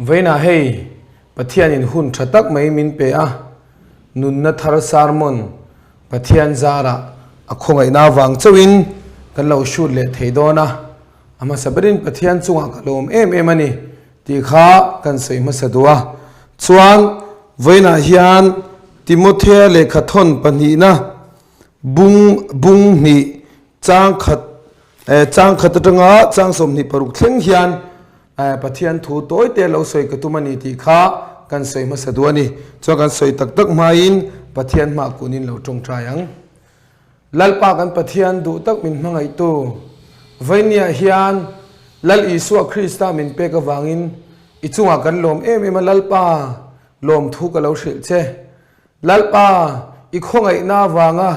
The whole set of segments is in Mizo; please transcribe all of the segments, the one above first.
Vawiinah hei Pathianin hun tha tak mai min pe a, nunna thar sermon Pathian zarah a khawngaihna avang chauhin kan lo shoot leh thei dawn a, a hmasa berin Pathian chungah ka lawm em em a ni tih kha kan sawi hmasa duh a. Chuan vawiinah hian Timothea lehkhathawn pahnihna bung bung hnih chang khat chang khat atanga chang 26 thleng hian Pathian thu tawi te lo sawi ka tum a ni tih kha kan sawi hmasa duh a ni. Chuan kan sawi tak tak hmain Pathian hmah kunin lo tawngtai ang. Lalpa kan Pathian duh tak min hmangaihtu Vainia hian Lal Isua Krista min pek avangin i chungah kan lawm em em a Lalpa lawmthu ka lo hrilh che. Lalpa i khawngaihna avanga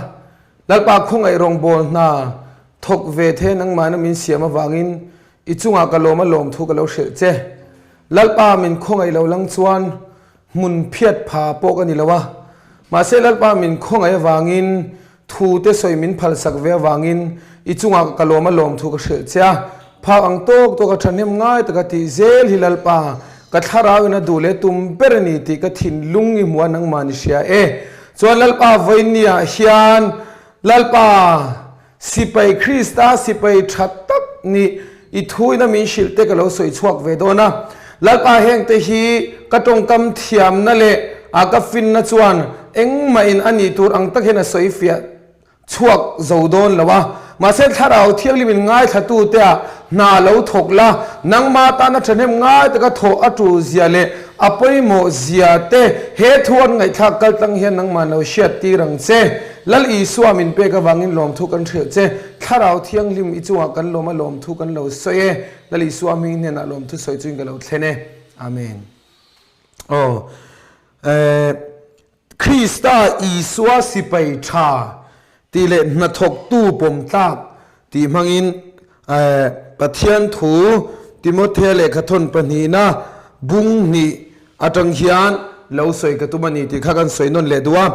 Lalpa khawngaih rawngbâwl hna thawk ve the nangmahna min siam avangin i chungah ka lawm a lawmthu ka lo hrilh che. Lalpa min khawngaih lo lang chuan hmun phiat pha pawh ka ni lo a, mahse Lalpa min khawngaih avangin thu te sawi min phalsak ve avangin i chungah ka lawm a lawmthu ka hrilh che a. Phak ang tawk tawk a thahnem ngai taka tih zel hi Lalpa ka thlarau in a duh leh tum ber a ni tih ka thinlung i hmuh a nangmah ni hria e. Chuan Lalpa vawinia hian Lalpa sipai Krista sipai tha tak ni i thuina min hrilh te ka lo sawi chhuak ve dawn a. Lalpa heng te hi ka tawngkam thiamna leh a ka finna chuan engmah in a nih tur ang tak hian a sawi fiah chhuak zo dawn lo a, mahse Thlarau Thianghlimin ngaithlatute ah hna lo thawk la, nangma tana thahnem ngai taka thawh a tul zia leh a pawimawh zia te he thu an ngaihthlak kal tlang hian nangmah lo hriat tir ang che. Lal Isua min pek avangin lawmthu kan hrilh che, Thlarau Thianghlim i chungah kan lawm a lawmthu kan lo sawi e, Lal Isua hming hnenah lawmthu sawi chuin ka lo thlen e. Amen. Aw. Eh. Krista Isua sipai tha tih leh hnathawktu pawm tlak tih hmangin Pathian thu Timothea lehkhathawn pahnihna bung hnih atang hian lo sawi ka tum a ni tih kha kan sawi nawn leh duh a.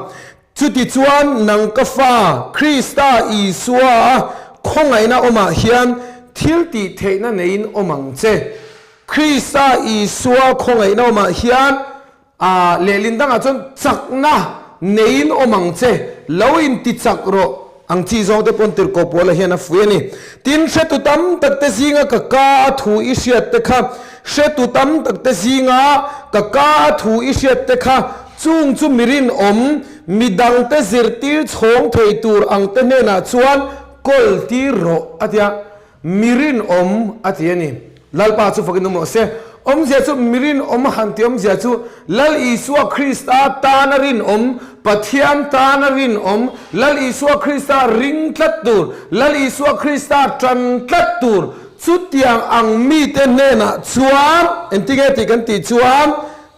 Chutichuan nang ka fa Krista Isua khawngaihna awmah hian thil tih theihna neiin awm ang che. Krista Isua khawngaihna awmah hian A lehlin dangah chuan chakna neiin awm ang che, lo inti chak rawh ang chi zawng te pawn tirhkoh Paula hian a fui a ni. Tin, hretu tam tak te zinga ka ka a thu i hriat te kha, hretu tam tak te zinga ka ka a thu i hriat te kha, chung chu mi rinawm, mi dangte zirtir chhawng thei tur ang te hnenah chuan kawl tir rawh, a ti a. Mi rinawm a ti a ni. Lalpa chu fakin awm rawh se. Awmzia chu mi rinawm han ti awmzia chu Lal Isua Krista tana rinawm, Pathian tana rinawm, Lal Isua Krista ring tlat tur, Lal Isua Krista tan tlat tur chutiang ang mite hnenah chuan engtinge tih kan tih chuan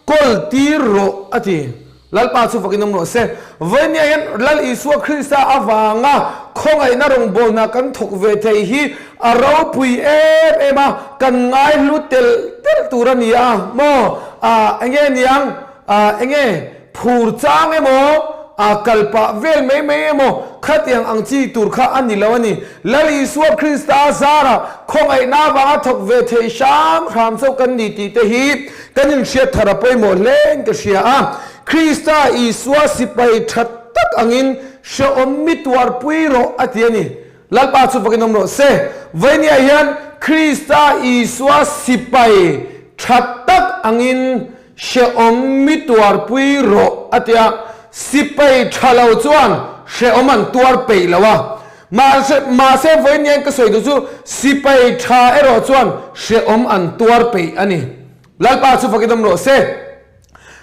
kawl tir rawh a ti. Lalpa chu fakin awm rawh se. Vawinia hian Lal Isua Krista avanga khawngaihna rawngbawlna kan thawk ve thei hi a ropui em em a, kan ngaihlu telh telh tur a ni a maw? Ah enge niang? Ah enge phur chang emaw? Ah kal pah vel mai mai emaw? Khatiang ang chi tur kha a ni lo a ni. Lal Isua Krista zara khawngaihna avanga thawk ve thei hram hram chauh kan ni tih te hi Kan inhriat thar a pawimawh hlein ka hria a, Krista Isua sipai tha tak angin hrehawm mi tuarpui rawh a ti a ni. Lalpa chu fakin awm rawh se. Vawinia hian Krista Isua sipai tha tak angin hrehawm mi tuarpui rawh a ti a, sipai tha lo chuan hrehawm an tuar peih lo a. Mahse, mahse vawiin ka sawi duh chu sipai tha erawh chuan hrehawm an tuar peih a ni. Lalpa chu fakin awm rawh se.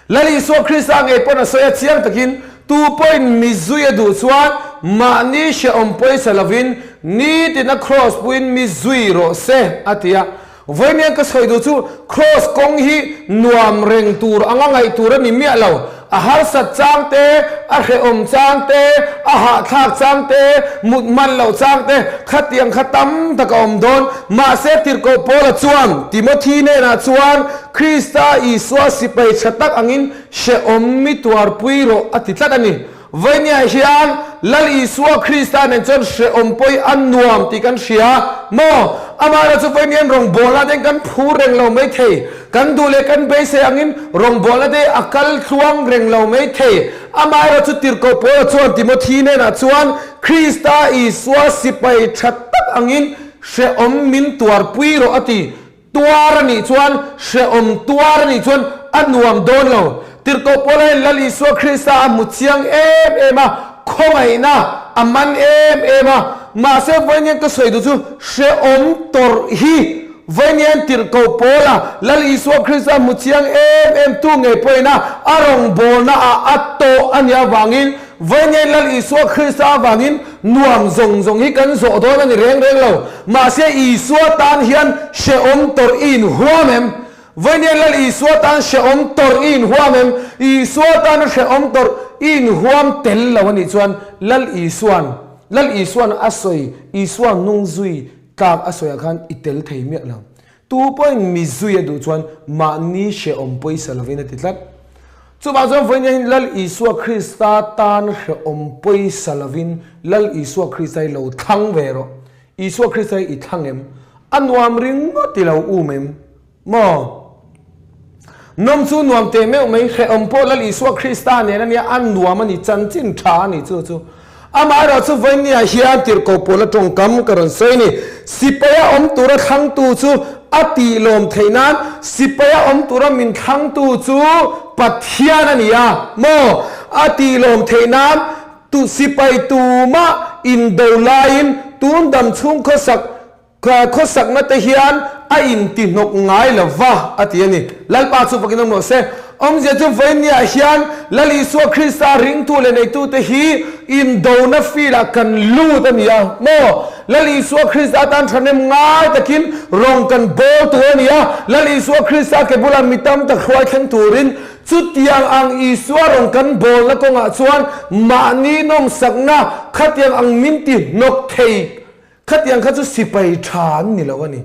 Lal Isua Krista ngei pawn a sawi a chiang takin, Tu pawhin mi zui a duh chuan mahni hrehawm pawisa lovin nitin a kraws puiin mi zui rawh se, a ti a. Vawiin ka sawi duh chu Kraws kawng hi nuam reng tur anga ngaih tur a ni miah lo. A harsat chang te, a hrehawm chang te, a hahthlak chang te, mut hman loh chang te, khatiang kha tam tak a awm dawn. Mahse Tirhkoh Paula chuan Timothy hnenah chuan Krista Isua sipai tha tak angin hrehawm mi tuarpui rawh a ti tlat a ni. Vawinia hian Lal Isua Krista nen chuan hrehawm pawi a nuam tih kan hria maw? Amaherawh chu vawinia rawngbawlna te kan phur reng lo mai thei. Kan duh leh kan beisei angin rawngbawlna te a kal tluang reng lo mai thei. Amaherawh chu Tirhkoh Paula chuan Timothy hnenah chuan Krista Isua sipai tha tak angin hrehawm min tuarpui rawh a ti. Tuar a nih chuan, hrehawm tuar a nih chuan a nuam dawn lo. Tirhkoh Paula hian Lal Isua Krista a hmu chiang em em a, khawngaihna a man em em a. Mahse, vawiin ka sawi duh chu hrehawm tawrh hi vawiin Tirhkoh Paula Lal Isua Krista hmu chiang em em tu ngei pawhin a a rawngbawlna ah a tawh a nih avangin Vawiin Lal Isua Krista avangin nuam zawng zawng hi kan zawh dawn a ni reng reng lo. Mahse Isua tan hian hrehawm tawrh i inhuam em? Vawiin Lal Isua tan hrehawm tawrh i inhuam em? Isua tana hrehawm tawrh i inhuam tel lo a nih chuan Lal Isuan Lal Isuan a sawi Isua hnung zui tlak a sawiah khan i tel thei miah lo. Tu pawhin mi zui a duh chuan mahni hrehawm pawisa lovin a ti tlat. Chuvang chuan vawiin hian Lal Isua Krista tan hrehawm pawisa lovin Lal Isua Krista hi lo thlang ve rawh. Isua Krista hi i thlang em? A nuam ringawt i lo um em? Maw? Nawm chu nuam teh meuh mai, hrehawm pawh Lal Isua Krista nen a nia, a nuam a ni, chanchin tha a ni chu chu. Amaherawh chu vawinia hian tirhkoh pawl a tawngkam ka rawn sawi a ni. Sipaia awm tura thlangtu chu a tih lawm theih nan sipaia awm tura min thlangtu chu Pathian a ni a maw? A tih lawm theih nan tu sipai tumah indo laiin tun dam chhung khawsak Ka khawsakna te hian a intihnawk ngai lo va, a ti a ni. Lalpa chu fakin awm rawh se. Awmzia chu vawinia hian Lal Isua Krista ringtu leh neitute hi indona field-ah kan lut a ni a maw? Lal Isua Krista tan thahnem ngai takin rawng kan bawl tur a ni a, Lal Isua Krista ke bulah mi tam tak hruai thleng turin chutiang ang Isua rawng kan bawlna kawngah chuan mahni nawmsakna khatiang ang min tihnawk thei Khatiang kha chu sipai tha an ni lo a ni.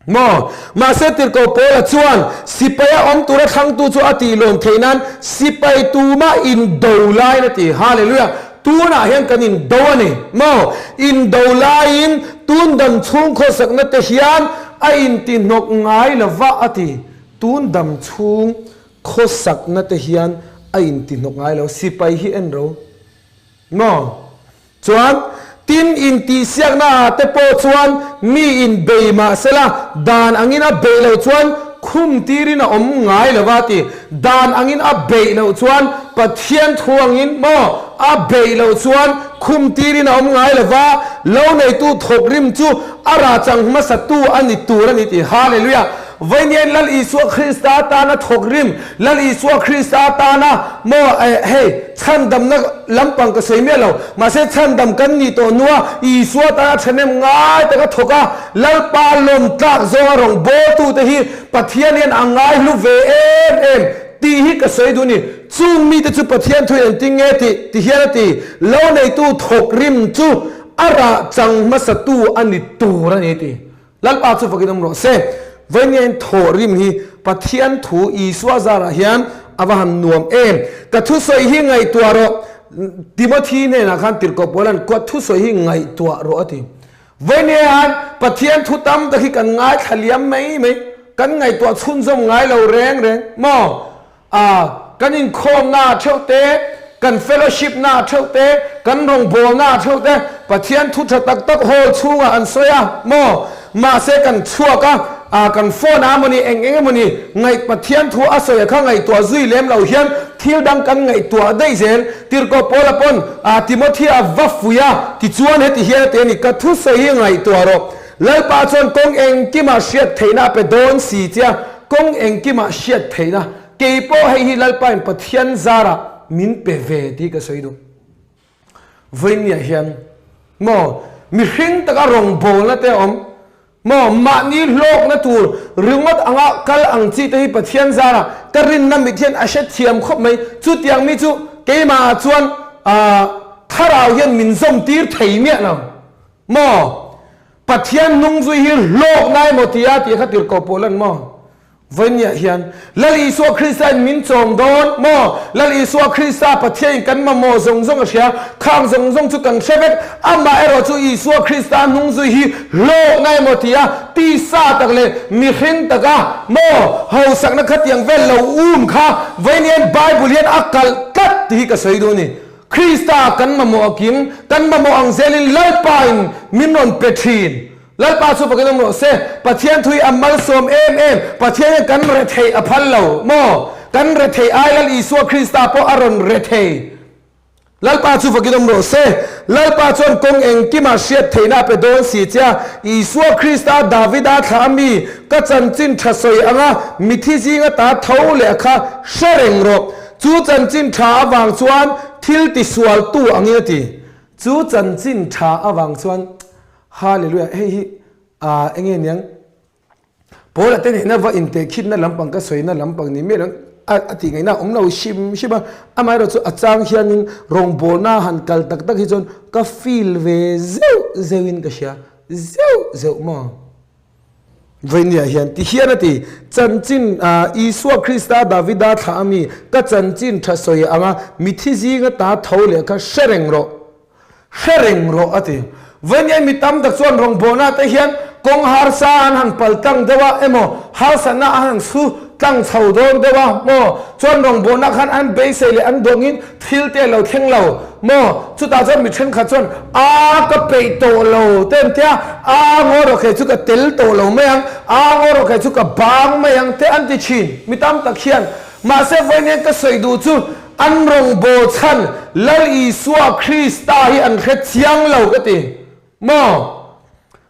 Maw? Mahse Tirhkoh Paula chuan sipaia awm tura thlangtu chu a tih lawm theih nan sipai tumah indo laiin a ti. Hallelujah! Tunah hian kan indo a ni. Maw? Indo laiin tun dam chhung khawsakna te hian a intihnawk ngai lo va a ti. Tun dam chhung khawsakna te hian a intihnawk ngai lo. Sipai hi en ro. Maw? Chuan, tin intihsiakna ah te pawh chuan mi in bei mah sela, dan angin a beih loh chuan khum tirin a awm ngai lo va ti. Dan angin a beih loh chuan Pathian thu angin maw a beih loh chuan khum tirin a awm ngai lo va, lo neitu thawk rim chu a rah chang hmasa tu a ni tur a ni ti. Hallelujah! Vawiin Lal Isua Krista tana thawk rim, Lal Isua Krista tana maw eh hei chhandamna lampang ka sawi miah lo, mahse chhandam kan nih tawh hnua Isua tana thahnem ngai taka thawk a, Lalpa lawm tlak zawnga rawn bawltute hi Pathian hian a ngai hlu ve em em tih hi ka sawi duh ni. Chung mite chu Pathian thu engtin nge tih ti hian a ti, Lo neitu thawk rim chu a rah chang hmasatu a ni tur a ni ti. Lalpa chu fakin awm rawh se. Vawiin thawh rim hi Pathian thu Isua zarah hian a va han nuam em. Ka thusawi hi ngaihtuah rawh. Timothy hnenah khan Tirhkoh Paula'n ka thusawi hi ngaihtuah rawh a ti. Vawiin hian Pathian thu tam tak hi kan ngaithla liam mai mai. Kan ngaihtuah chhunzawm ngai lo reng reng maw? A, kan inkhawmna ah theuh te, kan fellowship na ah theuh te, kan rawngbawlna ah theuh te Pathian thu tha tak tak hall chhungah an sawi a maw? Mahse kan chhuak a, a kan phone ah emawni eng eng emawni ngaih Pathian thu a sawi a kha ngaihtuah zui lem lo hian thil dang kan ngaihtuah daih zel. Tirhkoh Paula pawn a Timothy a va fuih a, tichuan heti hian a ti a ni, Ka thusawi hi ngaihtuah rawh. Lalpa chuan kawng engkimah hriat theihna a pe dawn si che a, kawng engkimah hriat theihna, kei pawh hei hi Lalpain Pathian zarah min pe ve tih ka sawi duh. Vawinia hian maw mihring taka rawngbawlna te a awm maw, mahni hlawkna tur ringawt anga kal ang chi te hi Pathian zarah ka rinna mit hian a hrethiam khawp mai. Chutiang mi chu keimahah chuan thlarau hian min zawm tir thei miah lo. Maw? Pathian hnung zui hi hlawkna emaw tia tih kha tirhkoh pawh lan maw? Vawinia hian Lal Isua Krista in min chawm dawn maw? Lal Isua Krista Pathian in kan mamawh zawng zawng a hria, khang zawng zawng chu kan hre vek. Amah erawh chu Isua Krista hnung zui hi hlawkna emaw ti a, tisa tak leh mihring taka maw hausakna khatiang vel lo um kha vawinia Bible hian a kalh tlat tih hi ka sawi duh a ni. Krista kan mamawh a kim, kan mamawh ang zelin Lalpa in min rawn pe thin. Lalpa chu fakin awm rawh se. Pathian thui a malsawm em em. Pathian hian kan rethei a phal lo maw? Kan rethei ai Lal Isua Krista pawh a rawn rethei. Lalpa chu fakin awm rawh se. Lalpa chuan kawng engkimah hriat theihna a pe dawn si che a. Isua Krista Davida thlah a mi ka chanchin tha sawi anga mithi zinga ta tho leh a kha hre reng rawh. Chu chanchin tha avang chuan thil tisualtu angin a ti. Chu chanchin tha avang chuan Hallelujah hei hi ah enge niang Paula te nena va intehkhitna lampang ka sawina lampang ni miah lo a a tih ngaihna a awm lo hrim hrim a, amaherawh chu a chang hianin rawngbawlna han kal tak tak hi chuan ka feel ve zeuh zeuhin ka hria zeuh zeuh maw. Vawinia hian ti hian a ti, Chanchin ah Isua Krista Davida thlah a mi ka chanchin tha sawi anga mithi zinga ta tho leh kha hre reng rawh. Hre reng rawh a ti. Vawinia mi tam tak chuan rawngbawlna te hian kawng harsa an han pal tlang deuh a emaw harsatna an han su tlang chho dawn deuh a maw chuan rawngbawlna khan an beisei leh an duangin thil te a lo thleng lo maw chutah chuan mi thenkhat chuan a ka peih tawh lo te an tia a ngaw rawh kei chu ka tel tawh lo mai ang a ngaw rawh kei chu ka bang mai ang te an ti thin mi tam tak hian mahse vawinia ka sawi duh chu An rawngbâwl chhan Lal Isua Krista hi an hre chiang lo ka ti maw?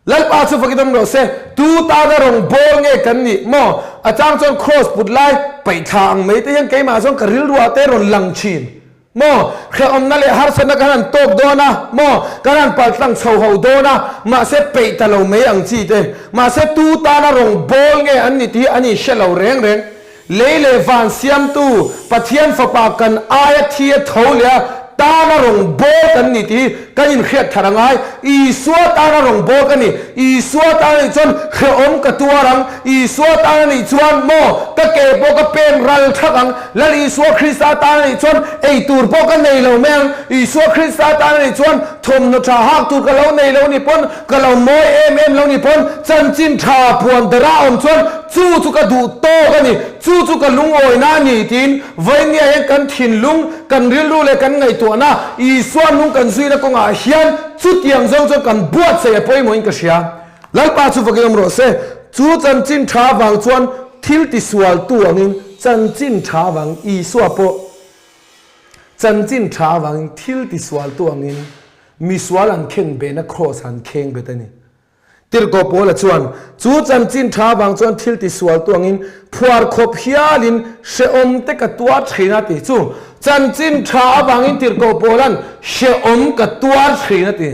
Lalpa chu fakin awm rawh se, tu tana rawngbâwl nge kan nih maw? A chang chuan kraws put lai paih thla ang mai te hian keimah chuan ka rilruah te rawn lang thin maw? Hrehawmna leh harsatna kan han tawk dawn a maw? Kan han paltlang chho ho dawn a, mahse peih ta lo mai ang chi te. Mahse tu tana rawngbâwl nge an ni tih hi an inhre lo reng reng. Lei leh van siamtu Pathian Fapa kan aia thi a tho leh a, tana rawn bawl kan ni tih hi kan inhriat thar a ngai. Isua tana rawn bawl ka ni. Isua tan a nih chuan hrehawm ka tuar ang. Isua tan a nih chuan maw ka ke pawh ka pen ral thak ang. Lal Isua Krista tan a nih chuan ei tur pawh ka nei lo mai ang. Isua Krista tan a nih chuan thawmhnaw tha hak tur ka lo nei lo ni pawn, ka lo mawi em em lo ni pawn, chanchin tha puan dara awm chuan Chu chu ka duh tawk a ni, chu chu ka lungawina a ni tiin vawinia hian kan thinlung, kan rilru leh kan ngaihtuahna Isua nung kan zuina kawngah hian chutiang zawng chuan kan buatsaih a pawimawhin ka hria. Lalpa chu vakin awm rawh se. Chu chanchin tha avang chuan thil tisualtu angin chanchin tha avang Isua pawh chanchin tha avangin thil tisualtu angin misual an khenbehna kraws an khengbet a ni. Tirhkoh Paula chuan, Chu chanchin tha avang chuan thil tisual tuangin phuar khawp hialin hrehawm te ka tuar thin a ti. Chu chanchin tha avangin Tirhkoh Paula'n hrehawm ka tuar thin a ti.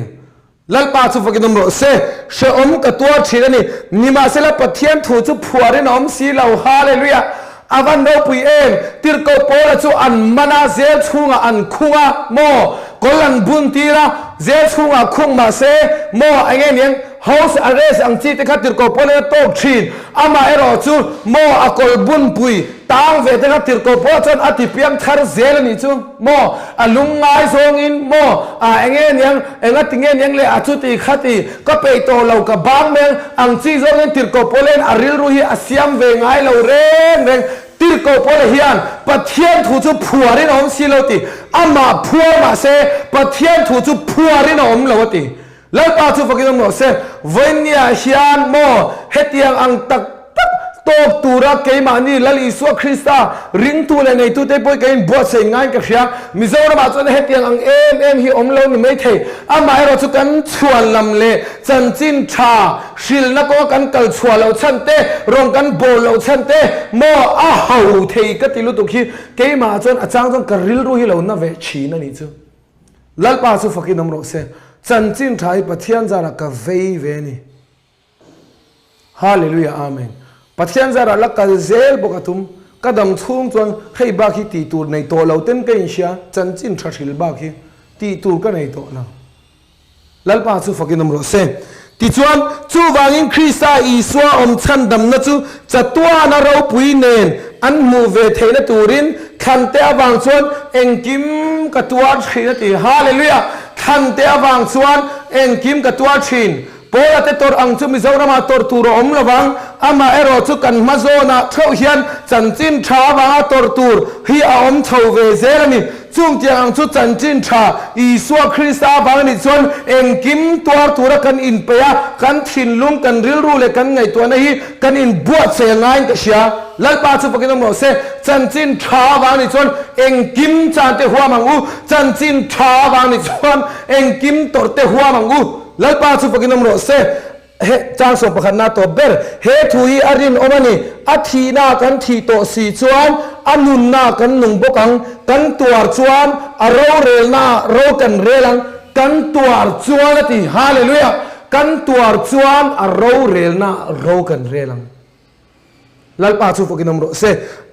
Lalpa chu fakin awm rawh se, hrehawm ka tuar thin a ni. Nimahsela Pathian thu chu phuarin a awm si lo. Hallelujah! A van ropui em! Tirhkoh Paula chu an man a, zel chhungah an khung a, maw? Kawl an bun tir a, zel chhungah khung mah se, maw? Eng nge niang? House arrest ang chi te kha Tirhkoh Paula in a tawk thin. Amah erawh chu, maw, a kawl bunpui tang ve te kha Tirhkoh Paula chuan a ti piang thar zel a nih chu, maw? A lung ngai zawngin, maw? A eng nge niang? Enga ti nge niang le? A chuti khati. Ka peih tawh lo, ka bang meng ang chi zawngin Tirhkoh Paulain a rilru hi a siam ve ngai lo reng reng. Tirhkoh Paula hian Pathian thu chu phuarin a awm si lo ti. Amah phuar mah se Pathian thu chu phuarin a awm lo a ti. Lalpa chu fakin awm rawh se. Vawinia hian maw hetiang ang tak tak tawk tura keimahni Lal Isua Krista ringtu leh neitute pawh hi ka inbuatsaih ngaiin ka hria. Mizoramah chuan hetiang ang em em hi awm lo ni maithei. Amaherawh chu kan chhuan lam leh chanchin tha hrilhna kawnga kan kal chhuah loh chhan te, rawn kan bawl loh chhan te maw a ho thei ka ti lutuk hi keimahah chuan a chang chuan ka rilru hi lo na ve thin a nih chu. Lalpa chu fakin awm rawh se. Chanchin tha hi Pathian zarah ka vei ve a ni. Hallelujah Amen. Pathian zarah la kal zel bawk a tum. Ka dam chhung chuan hei bak hi tih tur nei tawh lo ten ka inhria, chanchin tha hril bak hi tih tur ka nei tawh lo. Lalpa chu fakin awm rawh se. Tichuan, chuvangin Krista Isua awm chhandamna chu chatuana ropui nen an hmuh ve theihna turin thlante avang chuan engkim ka tuar thin a ti. Hallelujah! Thlante avang chuan engkim ka tuar thin. Paula te tawrh ang chu Mizoramah tawrh tur a awm lo vang, amaherawh chu kan hma zawnah theuh hian chanchin tha avanga tawrh tur hi a awm chho ve zel a ni. Chung tiang ang chu chanchin tha Isua Krista avang a nih chuan engkim tuar tura kan inpeih a, kan thinlung, kan rilru leh kan ngaihtuahna hi kan inbuatsaih a ngaiin ka hria. Lalpa chu fakin awm rawh se, chanchin tha avang a nih chuan engkim chan te huam ang u, chanchin tha avang a nih chuan engkim tawrh te huam ang u. Lalpa chu fakin awm rawh se. He chang sawm pakhatna tawp ber, he thu hi a rinawm a ni. A thihna kan thih tawh si chuan a nunna kan nung bawk ang, kan tuar chuan a rorelna ro kan rel ang, kan tuar chuan a ti, Hallelujah! Kan tuar chuan a rorelna ro kan rel ang. Lalpa chu fakin awm rawh se.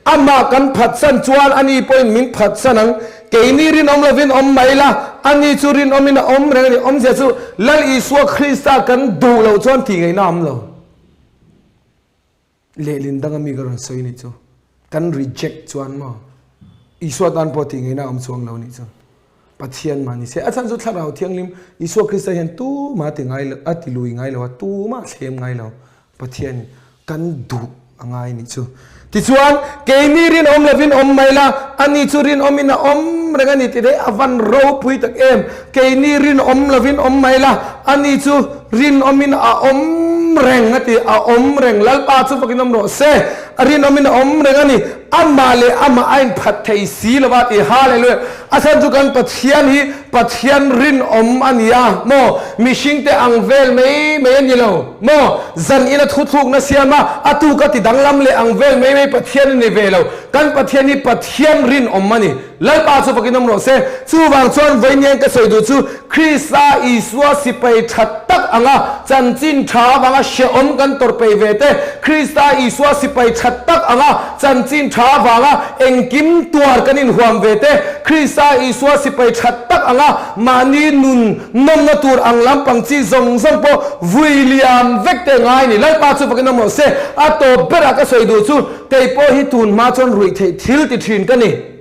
Amah kan phatsan chuan ani pawhin min phatsan ang. Keini rinawm lovin awm mai la, ani chu rinawmin a awm reng a ni. Awmzia chu Lal Isua Krista kan duh loh chuan tih ngaihna a awm lo. Lehlin danga mi ka rawn sawi nih chu. Kan reject chuan maw? Isua tan pawh tih ngaihna a awm chuang lo nih chu. Pathian mah ni se. A chhan chu Thlarau Thianghlim Isua Krista hian tumah ti ngai lo, a ti lui ngai lo a, tumah thlem ngai lo. Pathian kan duh a ngai nih chu. Tichuan, keini rinawm lovin awm mai la, ani chu rinawmin a awm reng a ni tih daih a van ropui tak em. Keini rinawm lovin awm mai la, ani chu rinawmin a awm reng a ti, a awm reng. Lalpa chu fakin awm rawh se. A rinawmin a awm reng a ni. Amah leh amah a inphat thei si lo va ti. Hallelujah! A chhan chu kan Pathian hi Pathian rinawm a ni a maw? Mihringte ang vel mai mai a ni lo maw? Zan ina thuthlukna siam a, a tuk a ti danglam leh ang vel mai mai Pathian a ni ve lo. Kan Pathian hi Pathian rinawm a ni. Lalpa chu fakin awm rawh se. Chuvang chuan vawiin ka sawi duh chu Krista Isua sipai tha tak anga chanchin tha avanga hrehawm kan tawrh peih ve te, Krista Isua sipai tha tak anga chanchin tha avanga engkim tuar kan inhuam ve te, Krista Isua sipai tha tak anga mahni nun nawmna tur ang lampang chi zawng zawng pawh vui liam vek te ngai ni. Lalpa chu fakin awm rawh se. A tawp berah ka sawi duh chu kei pawh hi tun hma chuan ruih theih thil ti thin ka ni.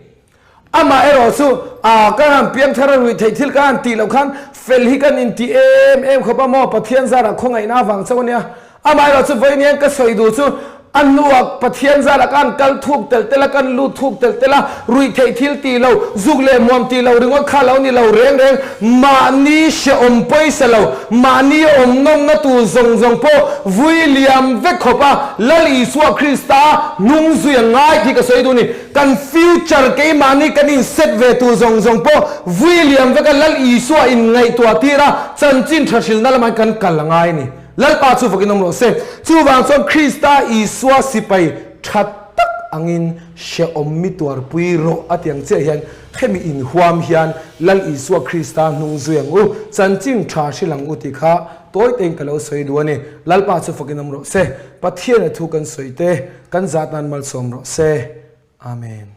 Amah erawh chu a ka han piang thar a ruih theih thil ka han tih loh khan fel hi kan inti em em khawp a maw Pathian zarah khawngaihna avang chauh a nia. Amah erawh chu vawiin hian ka sawi duh chu a hnuah Pathian zarah ka han kal thuk telh telh a, kan lut thuk telh telh a, ruih theih thil tih lo, zuk leh muam tih lo ringawt kha lo ni lo reng reng, mahni hrehawm pawisa lo, mahni awm nawmna tur zawng zawng pawh vui liam vek khawp a Lal Isua Krista hnung zui a ngai tih ka sawi duh a ni. Kan future keimahni kan in set ve tur zawng zawng pawh vui liam veka Lal Isua in ngaihtuah tir a, chanchin tha hrilhna lamah kan kal a ngai a ni. Lalpa chu fakin awm rawh se. Chuvang chuan Krista Isua sipai tha tak angin hrehawm mi tuarpui rawh a ti ang chiah hian hemi inhuam hian Lal Isua Krista hnung zui ang u, chanchin tha hrilh ang u tih kha tawi tein ka lo sawi duh a ni. Lalpa chu fakin awm rawh se. Pathian a thu kan sawi te Kan zat nan malsawm rawh se. Amen.